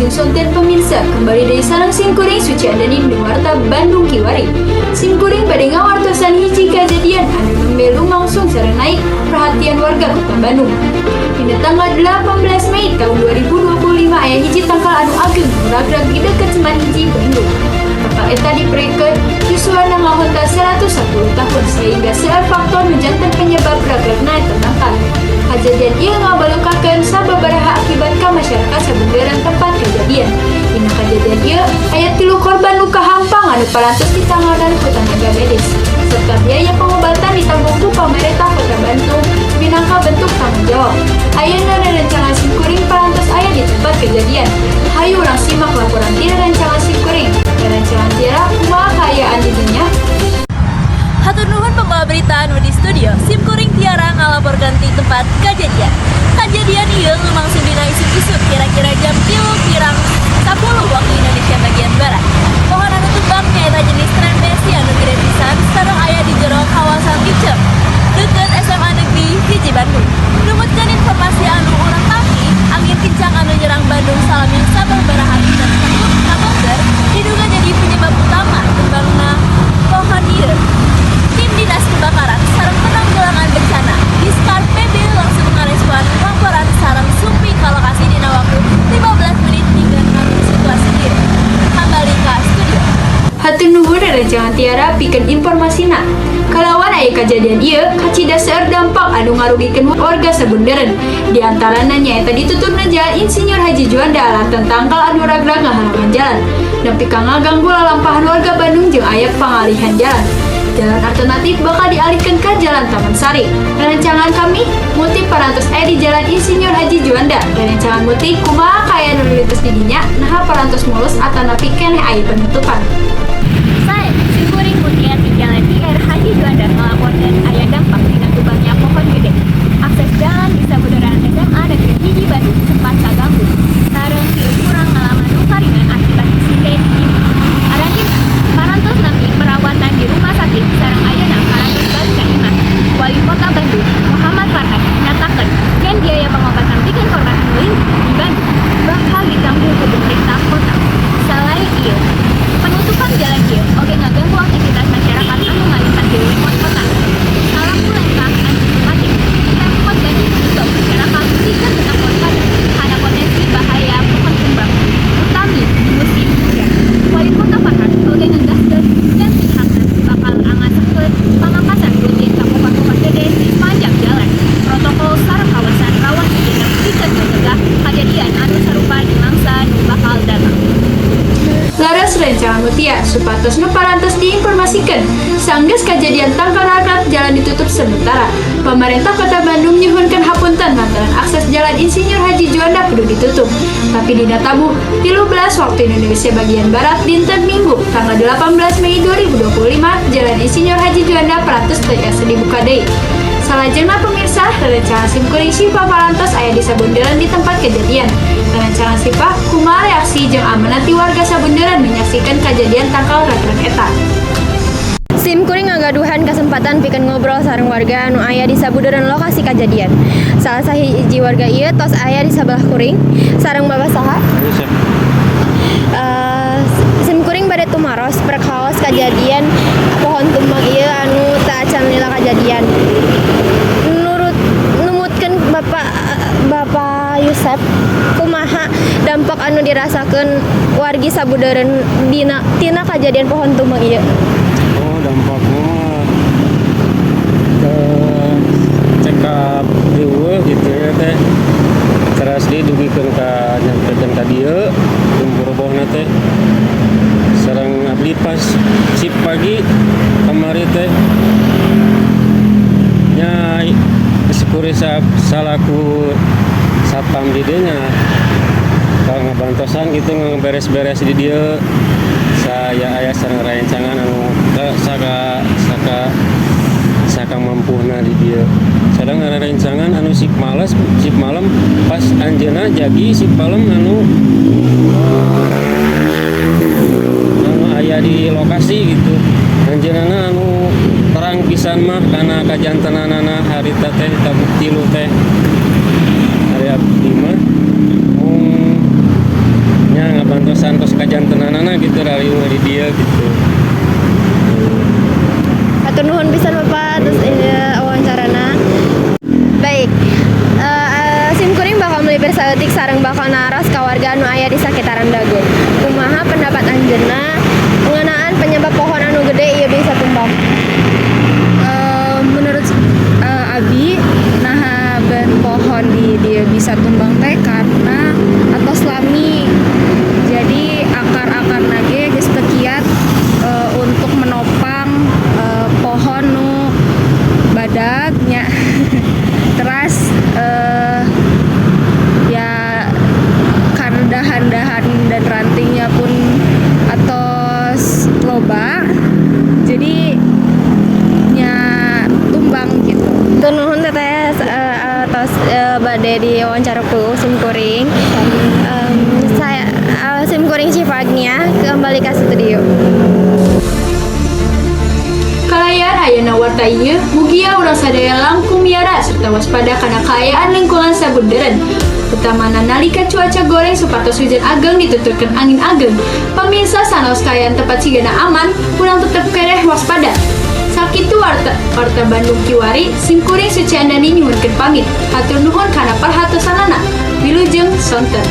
Wilujeng sonten, pemirsa, kembali deui sareng simkuring, Suci Andani, di Warta Bandung Kiwari. Simkuring bade ngawartosan hiji kejadian anu nembe lumangsung sareng naik perhatian warga Kota Bandung. Dina tanggal 18 Mei tahun 2025 aya hiji tangkal anu ageng ragrag di deket SMAN 1 Bandung. Tangkal eta diperikeun yuswana ngahontal 110 tahun, sehingga seueur faktor nu janten penyebab ragragna eta tangkal. Kejadian ieu ngabalukarkeun sababaraha akibat ka masyarakat sabudeureun tempat kejadian. Dina kejadian ieu aya tilu korban luka hampang anu parantos ditanganan ku tenaga medis serta biaya pengobatan ditanggung ku pemerintah Kota Bandung minangka bentuk tanggung jawab. Ayeuna rerencangan simkuring parantos aya di tempat kejadian. Hayu urang simak laporan ti rerencangan simkuring. Rerencangan Tiara, kumaha kaayaan di dinya? Hatur nuhun, pembawa berita anu di studio. Sim kuring Tiara ngalaporkeun ti tempat kejadian. Kejadian ieu lumangsung dina isuk-isuk, kira-kira jam 2.50 waktu Indonesia bagian Barat. Pohon anu tumbang nyaeta jenis trembesi anu gede pisan sareng aya di jero kawasan Ticem, deket SMA Negeri 1 Bandung. Numutkeun informasi anu urang tampi, angin kencang anu nyerang Bandung salami sababaraha dinten kapengker diduga jadi penyebab utama tumbangna pohon ieu. Tim Dinas Kebakaran sareng Penanggulangan Bencana Diskar PB langsung ngarespon laporan sareng sumping ka lokasi dina waktu 15 menit hingga ngatur situasi ieu. Kembali ke studio. Hatur nuhun, rerencangan Tiara, pikeun informasina. Kalawan aya kejadian ieu, kacida seueur dampak anu ngarugikeun warga sabudeureun. Di antarana nyaeta ditutupna Jalan Insinyur Haji Juanda lantaran tangkal anu ragrag ngahalangan jalan, nepi ka ngaganggu lalampahan warga Bandung jeung aya pangalihan jalan. Jalan alternatif bakal dialihkan ke Jalan Taman Sari. Rerencangan kami, Muti, parantos aya di Jalan Insinyur Haji Juanda. Rerencangan Muti, kumaha kaayaan lalu lintas di dinya, naha parantos mulus atanapi keneh aya penutupan? Sae, simkuring Mutia di Jalan Ir Haji Juanda ngelaporkan aya dampak dina tumbangnya pohon gede. Akses jalan di sabudeureun SMA Negeri 1 Bandung sempat kaganggu. Sareng tilu urang ngalaman luka ringan akibat insiden ini. Aranjeunna parantos nampi perawatan di rumah sakit sareng ayeuna parantos balik ka imah. Wali Kota Bandung Muhammad Farhan nyatakeun yen biaya pengobatan pikeun korban anu linggih di Bandung bakal ditanggung ku pemerintah kota. Selain ieu, penutupan jalan ieu oge ngaganggu aktivitas masyarakat anu ngalintas di wewengkon kota. Salaku lengkah antisipatif, Pemkot Bandung mengimbau masyarakat pikeun tetap waspada kana potensi bahaya pohon tumbang, utami di musim hujan. Wali Kota Farhan oge ngegaskeun yen pihakna bakal ngasahkeun pamangkasan rutin ka pohon-pohon gede di sepanjang jalan protokol sareng kawasan rawan sejenak pikeun mencegah kejadian anu sarupa di mangsa nu bakal datang. Leres, rencangan Mutia, supados nu parantos diinformasikan. Sanggeus kejadian tangkal ragrag, jalan ditutup sementara. Pemerintah Kota Bandung nyuhunkeun hapunten lantaran akses Jalan Insinyur Haji Juanda kudu ditutup. Tapi dina tabuh 13 waktu Indonesia bagian Barat dinten Minggu tanggal 18 Mei 2025, Jalan Insinyur Haji Juanda parantos tiasa dibuka deui. Salajengna, pemirsa, rerencangan simkuring Syifa parantos aya di sabudeureun di tempat kejadian. Rerencangan Syifa, kumaha reaksi jeung amanat ti warga sabudeureun menyaksikan kejadian tangkal ragrag eta? Sim kuring ngagaduhan kesempatan pikeun ngobrol sareng warga anu aya di sabudeureun lokasi kejadian. Salah sahiji warga ieu tos aya di sabelah kuring, sareng Bapak saha? Yusuf. Sim kuring bade tumaros perkaos kejadian pohon tumbang ieu anu teu acan lila kejadian. Nurut numutkeun Bapak Bapak Yusep, kumaha dampak anu dirasakeun wargi sabudeureun dina tina kejadian pohon tumbang ieu? Oh, dampaknya mah ke cekap riweuh gitu ya teh, teras didugikeun ka nyampekeun ka dieu robohna teh. Sareng abdi pas shift pagi kamari teh nya, syukuri salaku satpam di dieu nya, kalau ngabantosan gitu, ngeberes-beres di dieu. Saya aya sareng rerencangan anu saka saka saka mampuhna di dieu. Sadang rerencangan anu shift males, shift malam, pas anjeunna jagi shift malam anu aya di lokasi gitu. Anjeunna anu terang pisan mah karena kajantenanana harita teh tabuh tilu teh. Ari abdi mah mung nya. Ngabantosan kos kajantenanana gitu, rariweuh di dieu gitu. Hatur nuhun pisan, Bapak, terus ini wawancarana. Baik. Sim kuring bakal melipir saeutik sareng bakal naros ka warga anu aya di sakitaran Dago. Kumaha pendapat anjeunna ngeunaan penyebab pohon anu gede ieu bisa tumbang? Menurut Abi, nah, ben pohon di dieu bisa tumbang teh karena atos lami, jadi akar-akarna ge geus teu kiat untuk menopang pohon nu badagnya. Terus ya karena dahan-dahan dan rantingnya pun atos loba, jadi nya tumbang gitu. Hatur nuhun, Teteh, atos bade diwawancara ku sim kuring. Saya sim kuring Sifagnia kembali ke studio. Kalayaan ayana warta ieu, mugia urang sadaya langkung miara serta waspada kana kaayaan lingkungan sabudeureun. Utamana nalika cuaca goreng supatos hujan ageng dituturkeun angin ageng. Pamirsa, sanaos kaayaan tempat sigana aman, urang tetep keneh waspada. Sakitu warta, warta Bandung kiwari, simkuring Suci Andani nyuhunkeun pamit. Hatur nuhun kana perhatosanana. Wilujeng sonten.